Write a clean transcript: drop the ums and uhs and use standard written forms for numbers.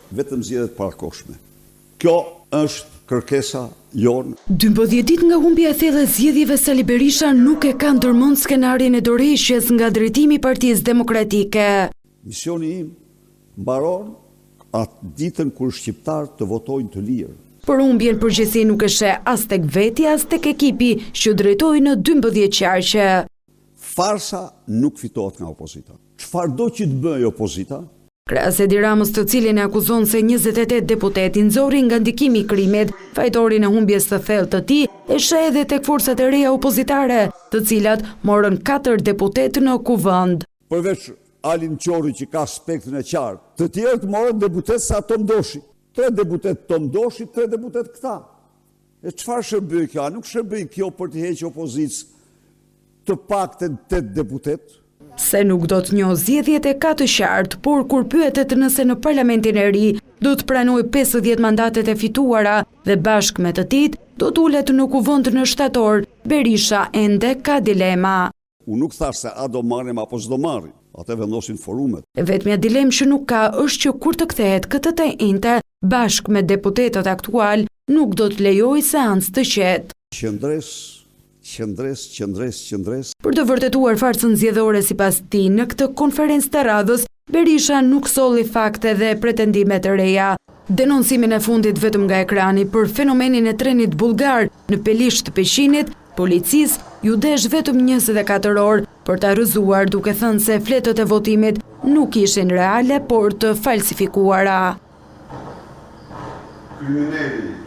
Vetëm zgjedhje të parakohshme. Kjo është kërkesa jonë. 12 ditë nga humbja e thellë e zgjedhjeve Sali Berisha nuk e ka ndërmend skenarin e dorëheqjes nga drejtimi i Partisë Demokratike. Misioni im mbaron atë ditën kur shqiptarët të votojnë të lirë. Për humbjen përgjegjësi nuk e sheh as tek vetja as tek ekipi që drejtoi në 12 qarqe. Farsa nuk fitohet nga opozita. Çfarëdo që të bëjë opozita, Krahas Edi Ramës të cilin e akuzon se 28 deputetë i nxori nga ndikimi i krimit, fajtorin e humbjes së thellë të tij e sheh edhe tek forcat e reja opozitare, të cilat morën 4 deputetë në kuvend. Përveç Alin Qorri që ka spektrin e qartë, të tjerët morën deputetë sa Tom Doshi. Tre deputetë Tom Doshi, tre deputetë këta. E çfarë shërbeu kjo? A nuk shërbeu kjo për të heqë opozitës të paktën 8 deputetë? Se nuk do të njohë zgjedhjet e ka të qartë, por kur pyetet nëse në parlamentin e ri do të pranojë 50 mandatet e fituara dhe bashkë me të tijtë, do të ulet në kuvend në shtator, Berisha ende ka dilema. Unë nuk thash se a do marrim apo s'do marrim. Atë vendosin forumet. E vetmja dilemë që nuk ka është që kur të kthehet këtë të enjte, bashkë me deputetët aktualë, nuk do të lejojë seancë të qetë. Qëndresë, qëndresë, qëndresë, qëndresë. Për të vërtetuar farsën zgjedhore sipas tij, në këtë konferencë të radhës, Berisha nuk solli fakte dhe pretendime të reja. Denoncimin e fundit vetëm nga ekrani për fenomenin e trenit bullgar në Pelisht të Peqinit, policisë iu desh vetëm 24 orë për ta rrëzuar duke thënë se fletët e votimit nuk ishin reale, por të falsifikuara. Krimineli.